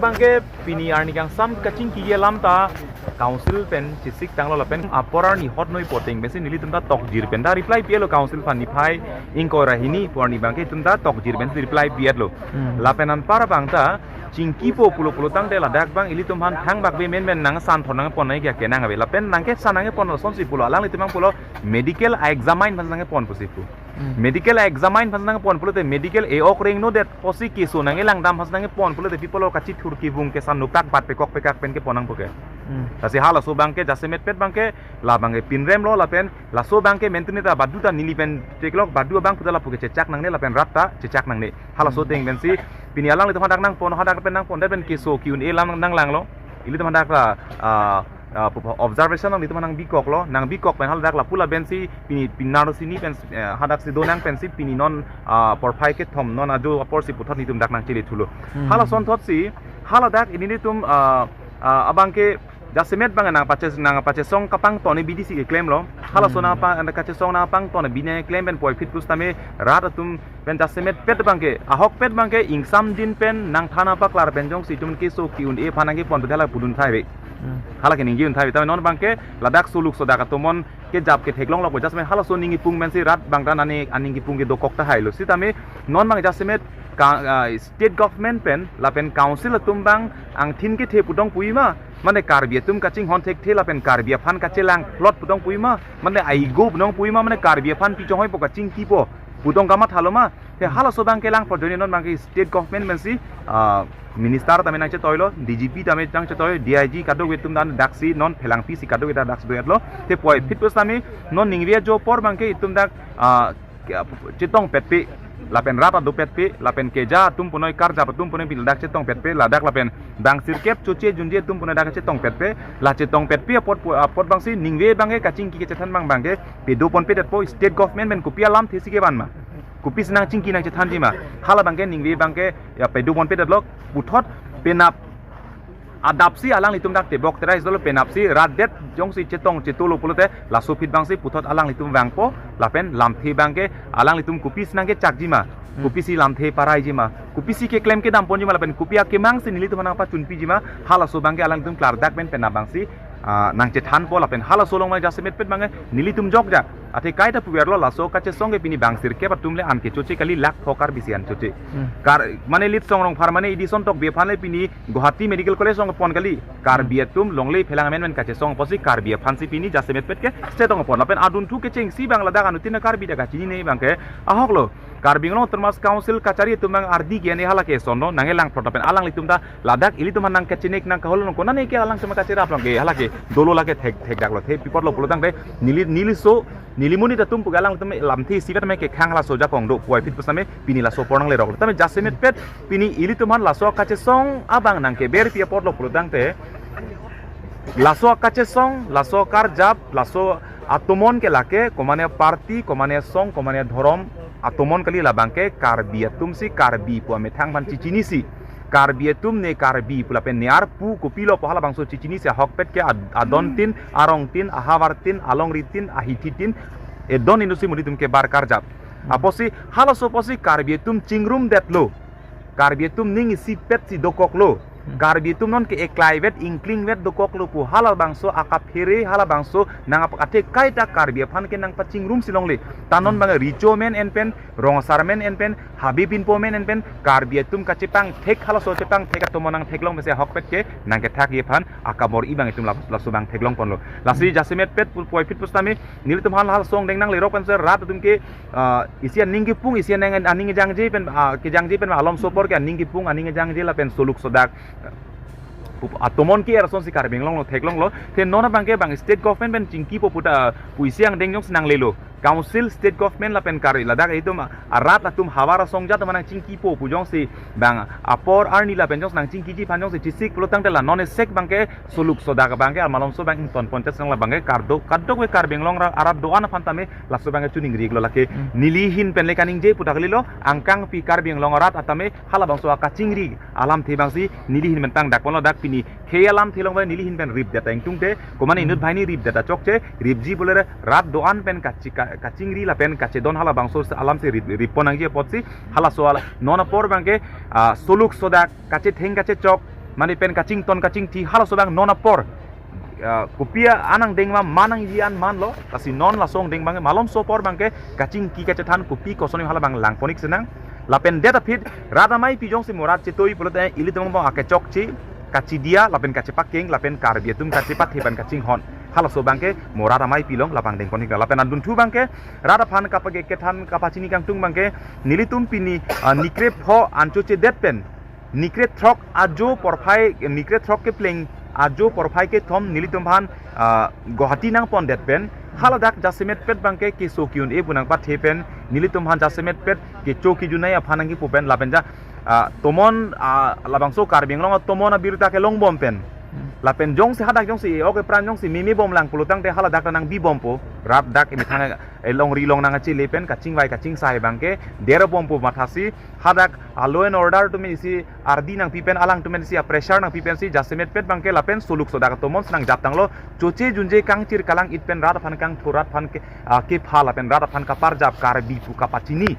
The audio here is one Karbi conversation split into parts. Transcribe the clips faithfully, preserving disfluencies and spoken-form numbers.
Bangke pini arni kangsam kachingki alam ta council pen chesik tanglo lapen apor arni hot noi poteng pensi nelitum ta tokjir pen ta reply pi-etlo council aphan niphai ingkoi ra hini pu arni bangke itum ta tokjir pensi reply pi-etlo. Hmm. Lapen anpar bang ta chingkipo pulo pulo tangte ladak bang ilitum aphan thangbak be men men nang santhor nangpon nangji ke nang ave lapen nangkesan nangpon asonsi pulo alanglitum bang pulo medical examine aphan nangpon pusi pu. Hmm. Medical examine aphan nangpon pulote medical e-ok rengno det pusi keso nanglangdam aphan nangpon pulote people kachithur kevung kesan nuktak bat pekok pekak pen kepon nangpo ke. Hmm. Lasi halaso bangke jasemet pet bangke la bangke pinrem lo lapen laso bangke mentri ta badu ta neli pen theklong badu abang puta lapu ke chechak nangne lapen rat ta chechak nangne. Halaso Hmm. ateng pensi pini alanglitum hadak nangpon hadak pen nangpon det pen keso ki-un-e alam nanglanglo. Ilitum hadak ta, ah, ah, pu-, observation nanglitum nangbikoklo, nangbikok pen haladak lapu lapensi pini pinarlo sini pen, eh, hadak si donang pensi pini non, ah, porphai kethom non ajo aporsi puthot nelitum dak nangchele thulo. Hmm. Halason thotsi, haladak ini nelitum, ah, ah, abangke jasemet bang nangpache nangpachesong kapangton abidi si keklemlo. Halaso Hmm. nangpa-, nangkachesong nangpangton abidi nangklem pen puvoiphit pusitame rat atum pen jasemet pet bangke, ahok pet bangke, ingsamdin pen nangthan apaklar pen jongsi itum keso ki-un-e aphan nangkepon pu hala pudun thai ve. Hmm. Hala keningje un thai ve. Tame non bangke ladak soluk sodak atomon kejap ketheklonglo pu jasemet halaso aning kipung pensi rat bang ta nani aning kipung kedokok tahailo. Sitame non bang jasemet ka, ah, state government pen lapen council atum bang angthin kethe pudong puima. Mane Karbi atum kachinghon thekthe lapen Karbi aphan kachelang plot pudong puima. Mane aigo pudong puima. Mane Karbi aphan pichonghoi po kachingkipo pudong kamathalo ma. Te halaso bangke lang porjoni non bangke state government pensi, ah, minister tame nangchetoilo, D G P tame nangchetoi, D I G kadokave atum dan daksi non phelangpi si kadokave daksi do-etlo. Te puvoiphit pusitame non ningve ajo apor bangke itum dak, ah, ke-, chetong petpe, lapen rat ado petpe, lapen keja atum punoi karjap atum punoi pil dak chetong petpe, ladak lapen bang sirkep choche junje atum punoi dak chetong petpe, la chetong petpe apot pu-, apot bangsi ningve bangke kachingki kachethan bang bangke pedopon pedetpo state government pen kopi alamthe si kevan ma. Kopisi nangchingki nangchethanji ma. Hala bangke ningve bangke ya pedopon pedetlo puthot penap adapsi alanglitum dak tebok terai solo penapsi rat det jongsi chetong chetolo pulote laso phit bangsi puthot alanglitum vangpo lapen lamthe bangke alanglitum kopisi nangkechakji ma. Hmm. Kopisi lamthe paraiji ma. Kopisi keklem kedamponji ma lapen kopi akemangsi nelitum nangpachunpiji ma. Halaso bangke alanglitum klardak pen penap bangsi ah, nangchethanpo lapen halaso along ma jasemet pet bangke nelitum jokjak. Athe kaita puverlo laso kachesong ke pini bang sirkep atum le an kechoche kali lakh thok Karbi si an choche. Hmm. Kar, mane Litsong Rongphar mane Edison Tokbi aphan le pini Guwahati Medical College along pon kali. Karbi atum longle phelang amen men kachesong apotsi Karbi aphansi pini jasemet pet ke state along pon lapen adunthu kechengsi bang ladak anuttin Karbi dak kachinine bangke ahoklo. Karbi Anglong Autonomous Council kachari atum bang ardi gene hala ke sonlo nangkelang plot lapen alanglitum ta ladak ilitum nangkachinek nangkahol nang konane ke alang cuma kachirap lang ke hala ke dolo lake thek thekdaklo the pipotlo pulo tangte neli neliso neli monit atum pu ke alanglitum lamthe isivet me kekhang halaso ajakong do puvoiphit pusitame pini laso apor nangleroklo. Tame jasemet pet pini ilitum aphan laso kachesong abang nangkeberpi apotlo pulo tangte laso kachesong, laso karjap, laso atomon ke lake, komane party, komane song, komane dhorom, atomon kali labangke Karbi atumsi Karbi pu amethang aphan chichinisi. Karbi atum ne Karbi pu lapen ne arpu kopilo pu halabangso chichinisi ahokpet ke ad-, adontin, arongtin, ahavartin, alongritin, ahithitin, edon inutsi monit atum kebar karjap. Hmm. Apotsi halaso apotsi Karbi atum chingrumdetlo. Karbi atum ning isipetsi dokoklo. Hmm. Karbi atum non ke eklaivet, ingklingvet dokoklo pu halabangso akaphere, halabangso nang ap-, athe kaita Karbi aphan ke nangpachingrumsi longle. Ta non Hmm. bang Recho amen en pen, Rong Asar amen en pen, Habe Pinpo amen en pen, Karbi atum kachepangthek halaso chepangthek atomon nangtheklong pensi ahokpet ke nangkethakji aphan akabor-i bang itum lap-, laso bang theklongponlo. Lasi Hmm. jasemet pet pu-, puvoiphit pusitame, nelitum hal hal song deng nanglerok pensi rat atum ke, ah, isi aning kipung, isi aning, aning kejangje pen, ah, kejangje pen alomso apor ke aning kipung, aning kejangje lapen soluk sodak. Pup-, atomon ke-er asonsi Karbi Anglong along theklonglo. The non abangke bang state government pen chingkipo puta pu isi angdeng jongsi nanglelo. Council, state government lapen Karbi ladak itum arat atum havar asong jat atum nangchingkipo pu jongsi bang apor arni lapen jongsi nangchingkiji aphan jongsi chesik pulo tangte la non esek bangke soluk sodak abangke amalomso bang ingtonpon chesang labangke kardo, kadokave Karbi Anglong ra-, arat do-an aphan tame laso bangke chuningriklo lake. Hmm. Neli ahin pen le kaningje puta kalilo, angkangpi Karbi Anglong arat atame halabangso akachingri alamthe bangsi neli ahin pen tangdakponlo dak pini khei alamthe along bang neli ahin pen ripdet ta ingtungte, komane Hmm. inut banghini ripdet ta chokche, ripji pulere rat do-an pen kachi-, ka-, kachingri lapen kachedon halabangso alamsi rip, rippon nangji apotsi, halaso ala, non apor bangke, ah, soluk sodak, kachetheng kachechok, mane pen kachington kachingthi halaso abang non apor, ah, kopi anang deng ma manang ji an manlo, lasi non laso angdeng abang malomso apor abangke kachingki kachethan kopi koson hala abang langpon-ik sinang. Lapen det aphi rat ameipi jongsi morat chetoi pulote ilitum abang akechokche, kachidia lapen kachepakeng lapen Karbi atum kachepathe pen kachinghon. Halaso abangke morat ameipi along labang dengpon-ik. Lapen adunthu abangke rat aphan kapage kethan kapachini kangtung abangke nelitum pini, ah, nikre pho ancho chedet pen nikre throk ajo porphai, nikre throk kepleng ajo porphai kethom nelitum aphan, ah, Guwahati nangpondet pen haladak jasemet pet abangke keso ki-un-e pu nangpathe pen nelitum aphan jasemet pet kecho kijunai aphan nangkipu pen lapen ja, ah, tomon, ah, labangso Karbi Anglong atomon abirta kelongbom pen lapen jongsi hadak jongsi e-ok epran jongsi mimi bomlang pulotangte haladak ta nangbibompo, rat dak emethang elongri along nangkachele pen kachingvai kachingsai abangke derbompo mathasi hadak a-law and order atum isi ardi nangpi pen alangtum isi a-pressure nangpi pensi jasemet pet abangke lapen soluk sodak atomon si nangjaptanglo. Choche junje kangchir kalang-it pen rat aphan kangthur, rat aphan ke, ah, kepha lapen rat aphan kaparjap Karbi pu kapachini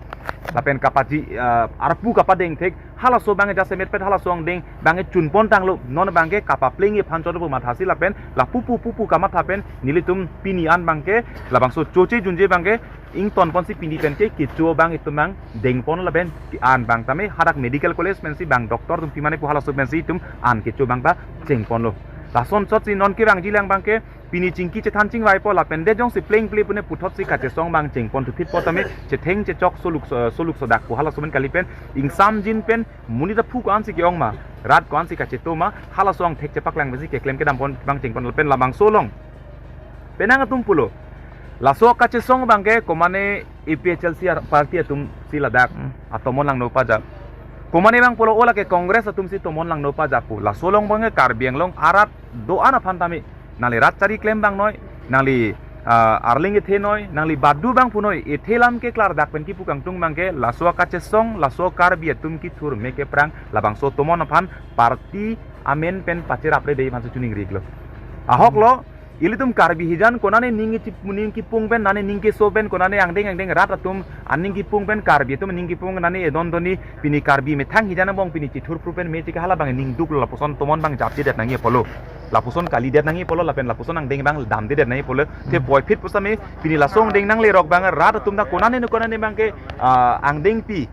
lapen kapachi, ah, arpu kapadengthek halaso abangke jasemet pet halaso angdeng abangke chunpontanglo. Non abangke kapapleng-e aphan chotpo mathasi lapen lapu pu pu pu kamatha pen nelitum pini an abangke labangso choche junje abangke ingtonponsi pini penke kecho abang itum abang dengpon lapen an abang tame hadak medical college pensi bang doctor atum pi mane pu halaso pensi itum an kecho abang ta chengponlo. Lason sotsi non kevangjilang abangke pini chingki chethan chingvaipo lapen det jongsi plengple pune puthotsi kachesong abang chengpon thuthitpo tame chetheng chechok soluk so-, soluk sodak pu halaso pen kali pen ingsamjin pen monit aphu ko-ansi ke-ong ma, rat ko-ansi kacheto ma, halaso angthek chepaklang pensi keklem kedampon abang chengpon lapen labangso along penang atum pulo. Laso kachesong abangke komane A P H L C ar-, party atumsi ladak, hmm, atomon langno pajap. Komane abang pulo o lake Congress atumsi tomon langno pajap pu. Laso along abangke Karbi Anglong arat do-an aphan tame nangli rat chari klem abang noi, nangli, ah, arling ethe noi, nangli badu abang punoi, ethe lam keklardak pen kipu kangtung abangke laso kachesong, laso Karbi atum kethur me keprang labangso tomon aphan party amen pen pacheraprede aphansi choningri-iklo. Ahoklo, ilitum Karbi hijan konane ning ichip-, ning kipung pen, nane ning keso pen, konane angdeng angdeng rat atum aning kipung pen, Karbi atum aning kipung nane edon doni pini Karbi methang hijan angbong pini chithurphru pen me chike hala abang ningduklo, lapuson tomon abang japjedet nangji apotlo. Lapuson kalidet nangji apotlo lapen lapuson angdeng abang damdedet nangji apotlo. Te, hmm, puvoiphit pusitame pini laso angdeng nanglerok abang rat atum ta konane nu konane abangke, ah, angdengpi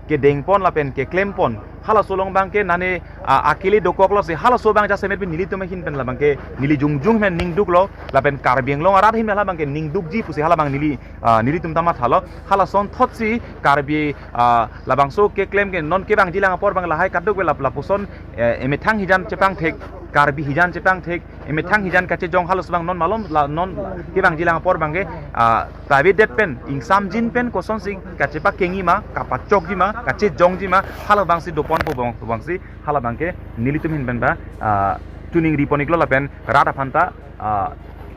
kedengpon lapen keklempon. Halaso along abangke nane, ah, akele dokoklo si halaso abang jasemet pen nelitum ahin pen labangke neli jongjung pen ningduklo lapen Karbi Anglong arat ahin pen labangke ningdukji pusi hala abang neli, ah, nelitum ta mathalo. Halason thotsi Karbi, ah, labangso keklem ke non kevangjilang apor abang lahai kaduk ve lap-, lapuson, eh, emethang hijan chepangthek, Karbi hijan chepangthek, emethang hijan kachejong halaso abang non malom la non kevangjilang apor abangke, ah, tavedet pen ingsamjin pen kosonsi kachepakengji ma, kapachokji ma, kachejongji ma, hala abangsi doponpo abang, abangsi hala abangke nelitum ahin pen ba, ah, choningriponiklo lapen rat aphan ta, ah,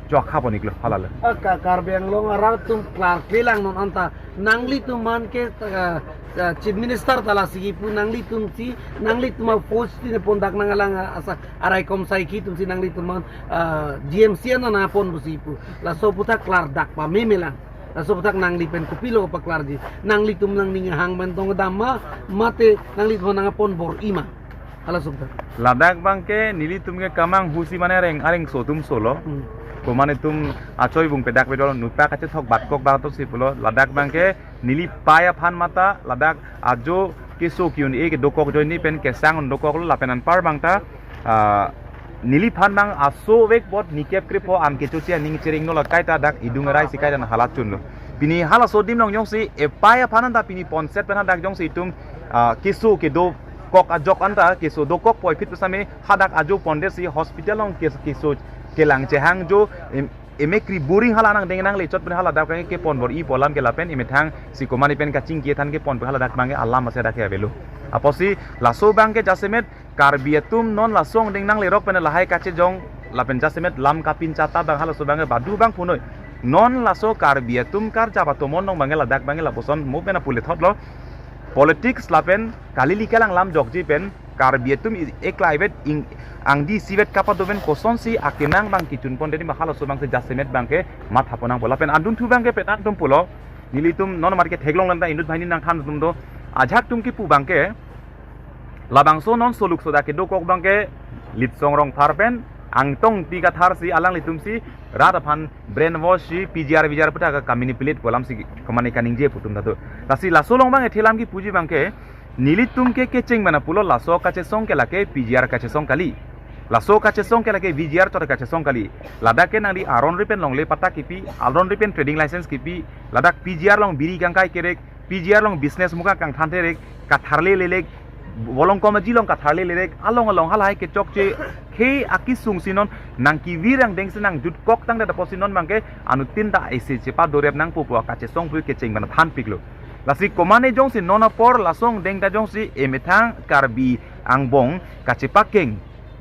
chokhaponiklo halalo. Ah, Ka-, Karbi Anglong arat atum klarklelang non anta nanglitum aphan ke, ah, ah, Chief Minister ta lasi kipu, nanglitum si, nanglitum a-force ti ne pondak nanglang, ah, asa araikom saikhi atumsi nanglitum aphan, ah, G M C an nangpon pusi pu. Laso aputhak klardak pamemelang. Laso aputhak nangli pen kopilo paklarji? Nanglitum nangning ahang pen tong dam ma, mate nanglitum nangpon bor-i ma? Halaso aputhak. Ladak abangke nelitum ke kamanghusi mane areng, areng so atum solo. Hmm. Komane atum achoi bung pedak pedol nupa kachethok batkok bato si pulo. Ladak abangke neli pei aphan mata ladak ajo keso ki-un-e kedokok ajoine pen kesang un dokoklo lapen anpar abang ta, ah, neliphan abang aso vek bot nikep krepho an kechoche aning cheringno la kaita dak idung arai si kaita nanghalat chunlo. Pini halaso adim along jongsi epei aphan anta pini ponset pen hadak jongsi itum, ah, keso kedokok ajok anta keso dokok puvoiphit pusitame hadak ajo pondet si hospital along kes-, keso kelang chehang jo em-, emekri boring hala nangdeng nanglechot pen hala dak abangke kepon bor-ipo alam ke lapen emethang si komane pen kachingki than kepon pen hala dak abangke alam ase dak ke avelo. Apotsi laso abangke jasemet Karbi atum non laso angdeng nanglerok pen lahai kachejong lapen jasemet lam kapinchata abang halaso abangke badu abang punoi. Non laso Karbi atum karjap atomon along abangke ladak abangke lapuson mo pen apule thotlo. Politics lapen kali lika lang lam jokji pen Karbi atum i-, eklai vet ing-, angdi isivet kapado pen kosonsi akenang abang kichunpondetji ma halaso abangsi jasemet abangke mathapon nangpo. Lapen adunthu abangke petan atum pulo. Nelitum non amat ke theklong lanta inut banghini nangthan atum do. Ajahak atum kipu abangke Labangso non soluk soda kedokok abangke Litsong Rongphar pen Angtong Ingti Kathar si alanglitum si rat aphan brainwash si P G R V G R puthot ka manipulate pu alam si komane kaningje pu atum ta do. Lasi laso along abang ethe alam kipuji abangke nelitum ke kecheng mana pulo laso kachesong ke lake P G R kachesong kali. Laso kachesong ke lake V G R chot kachesong kali. Ladak ke nangli aron ri pen longle patta kipi, aron ri pen trading license kipi, ladak P G R along biri kangkai kerek, P G R along business muka kangthan terek, katharle lelek, bolong komaji along katharle lelek, along along halahai kechokche, khei akisung si non nangkevir angdeng si nangjutkok tangdet apotsi non abangke anuttin ta isi chepadorep nangpo pu kachesong pu kecheng mana thanpiklo. Lasi komane jongsi non apor laso angdeng ta jongsi emethang Karbi angbong kachepakeng,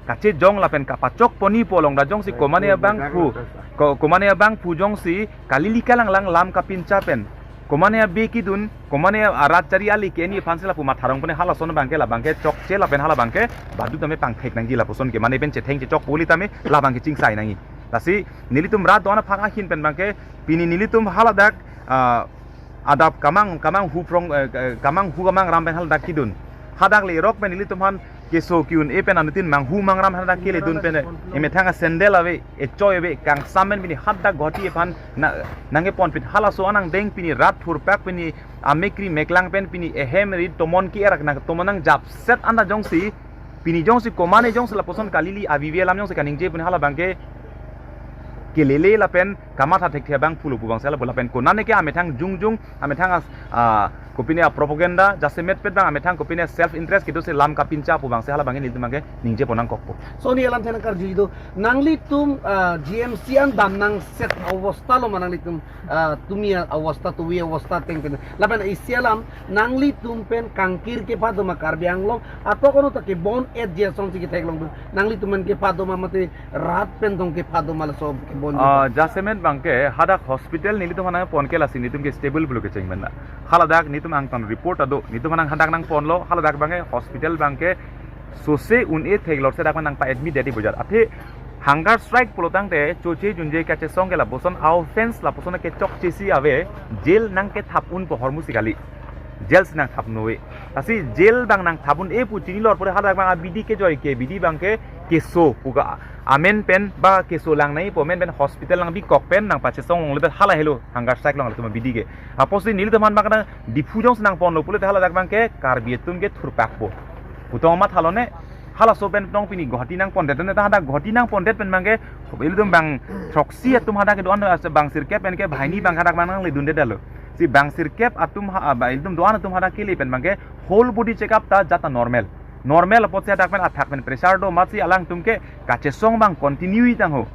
kachejong lapen kapachokponji pu along ta jongsi komane abangphu, ko-, komane abangphu jongsi kalili kalanglang lam kapincha pen, komane abe kidun, komane arat chari ali ke-enji aphan si lapu matharong pune halason abangke labangke chokche lapen hala abangke badu tame pangthek nangji lapuson ke mane pen chetheng chechok puli tame labangke chingsai nangji. Lasi nelitum rat do-an aphan ahin pen abangke pini nelitum haladak, ah, adap kamang, kamang hu prong, eh, eh, kamang hu kamang ram pen haladak kidun. Hadak lerok pen nelitum aphan keso ki-un-e pen anuttin manghu mangram haladak keledun pen, eh, emethang a-sandal ave, echoi ave, kangsam pen pini hadak Guwahati aphan na, nangkeponpit halaso an angdeng pini rat thurpak pini amekri meklang pen pini ehem ri tomon ki erak nang tomon nangjapset anta jongsi pini jongsi komane jongsi lapuson kalili avivi alam jongsi kaningje puni hala abangke kelele lapen kamatha thekthe abangphulo pu abang si hala pu lapen konane ke amethang jongjong amethang as, ah, kopine a-propaganda jasemet pet abang amethang kopine self interest kedo si lam kapincha pu abang si hala abangke nelitum abangke ningje pon nangkokpo. Soni alam thena karju do nanglitum, ah, G M C an dam nangset awostha lo ma nanglitum, ah, tumi awostha tuwi awostha ateng pen. Lapen isi alam nanglitum pen kangkir kepadoma Karbi Anglong atok ano ta kebon-et ji asonsi ketheklong do. Nanglitum pen kepadoma mate rat pen tong kepadoma laso kebon. Ah, jasemet abangke hadak hospital nelitum aphan nangpon ke lasi nelitum ke stable pulo kecheng mena. Haladak nelitum angtan report ado, nelitum aphan hadak nangponlo, haladak abangke hospital abangke sose un-e theklor si dak nangpa-admit detji bojar. Athe hunger strike pulo tangte choche junje kachesong ke lapuson a-offence lapuson kechokche si ave, jail nangkethap unpo ahormu si kali. Jail si nangthap noi. Lasi jail abang nangthap un-e pu chinilor pore haladak abang abidi kejoi ke bidi abangke keso pu ka amen pen ba keso lang nangji pu amen pen hospital nangpikok pen nangpachesong longle pen hala helo hunger strike longle atum abidi ke. Apotsi nelitum aphan abang kadang Diphu jongsi nangponlo pulote haladak abangke Karbi atum ke thurpakpo pu tong mathalo ne. Halaso pen tong pini Guwahati nangpondet ne ta hadak Guwahati nangpondet pen abangke ilitum bang throksi atum hadak kedo-an bang sirkep pen ke banghini abang hadak abang nangledundet detlo. Si bang sirkep atum ha, ah, ba ilitum do-an atum hadak kele pen abangke whole body checkup ta jat ta normal. Normal apotsi hadak pen athak pen pressure do amatsi alangtum ke kachesong abang continue tangho.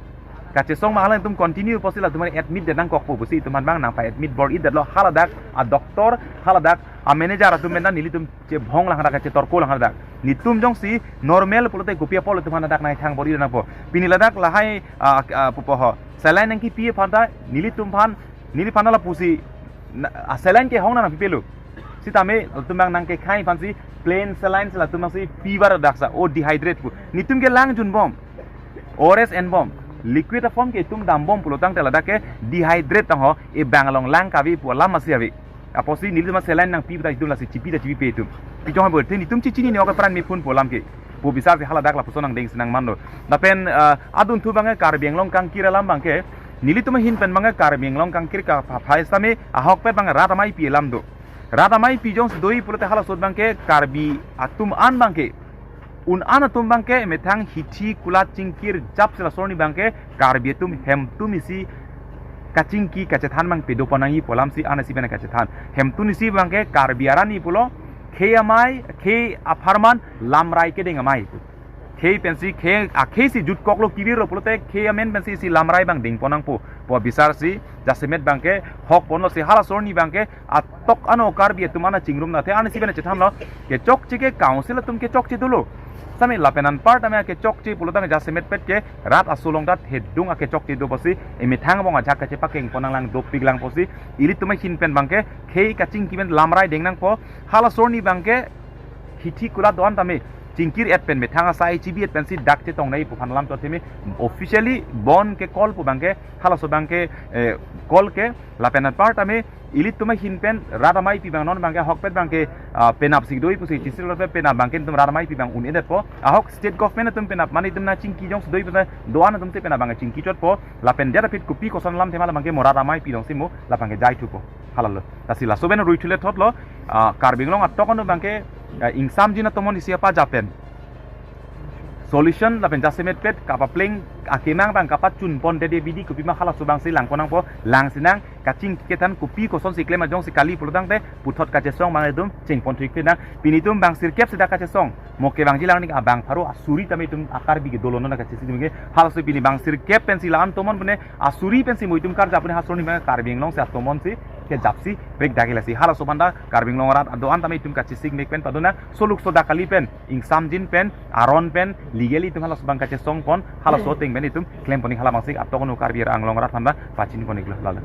Kachesong abang alangtum continue apotsi latum admit det nangkokpo pusi itum aphan abang nangpa-admit bor-idetlo haladak a-doctor haladak a-manager atum pen ta nelitum chebhong lang hadak chetorko lang hadak. Nelitum jongsi normal pulote kopi apot itum aphan hadak nangthang bor-idet nangpo. Pini ladak lahai, ah, ah, pupo ho. Saline nangkipi aphan ta nelitum aphan, neliphan lapusi na, ah, saline kehong nangpipelo. Sitame latum abang nangkekhai aphansi plain saline si latum abangsi pivar daksa o dehydrate pu. Nelitum ke lang junbom. O R S enbom. Liquid form ke itum dambom pulo tangte ladak ke dehydrate tangho, e bang along lang kave pu alam masi ave. Apotsi nelitum saline nangpi ta itum lasi chipi ta chipipe itum. Pijong ha bo te nelitum chichini ne ok pran mephun pu alam ke. Pu bisar si haladak lapuson angdeng si nangmanlo. Lapen, ah, adunthu abangke Karbi Anglong kangkir alam abangke nelitum ahin pen abangke Karbi Anglong kangkir kaphaphai sitame ahokpet abang rat ameipi alam do. Rat ameipi jongsi doji pulote halaso abangke Karbi atum an abangke un-an atum abangke methang hithi kulat chingkir jap si laso arni abangke Karbi atum hemtun isi kachingki kachethan abang pedopon nangji pu alam si anasi pen kachethan. Hemtun isi abangke Karbi arni pulo khei amei, khei apharman lamrai kedeng amei. Khei pensi khei, akhei si jutkoklo kivirlo pulote khei amen pensi isi lamrai abang dengpon nangpo pu bisar si jasemet abangke hokponlo si halaso arni abangke atok ano Karbi atum an chingrum na the anisi pen chethanlo kechokche ke council atum kechokche dolo. Sitame lapen anparta me kechokche pulo tang jasemet pet ke rat aso along ta thedung akechokche do pusi emethang abang ajak kachepakengpon nanglang dopik lang pusi ilitum ahin pen abangke khei kachingki pen lamrai deng nangpo halaso arni abangke hithi kulat do-an tame chingkir et pen methang asai chibi et pensi dak chetong nangji pu aphan alam to tame officially bon ke call pu abangke halaso abangke, eh, Kol ke lapen anparta me ilitum ahin pen rat ameipi abang non abangke ahokpet abangke, ah, penap si do-i pusi chisir lote penap abangke itum rat ameipi abang un-edetpo. Ahok state government atum penap mane itum nangchingki jongsi do-i pusi do-an atum si penap abangke chingki chotpo. Lapen jat aphi kopi koson alam thema abangke mo rat ameipi alongsi mo labangke jai thupo. Halalo. Lasi laso pen ruithule thotlo, ah, Karbi Anglong atok anu abangke, ah, ingsamjin atomon isi apajak pen solution lapen jasemet pet kapapleng akemang abang kapachun pon tedi abidi kopima halaso abangsi langpon nangpo, langsinang kachingki kethan kopi kosonsi klem ajongsi kali pulotangte puthot kachesong abang itum chingpon thuik pinang. Pini itum bang sirkep sida kachesong, mo kevangji lang ning abang pharo asuri tame itum a Karbi kedolo non kachesik abangke. Halaso pini bang sirkep pensi la-an atomon pune asuri pensi mo itum karjap pune halaso ni abang Karbi Anglong si atomon si kejapsi break dagi lasi. Halaso aphanta Karbi Anglong arat do-an tame itum kachesik mek pen padona soluk soda kali pen ingsamjin pen, aron pen, legally itum halaso abang kachesong pon, halaso ateng pen itum klem pon ik, hala abangsi atok anu Karbi Anglong arat aphanta pachini pon iklo, lalo.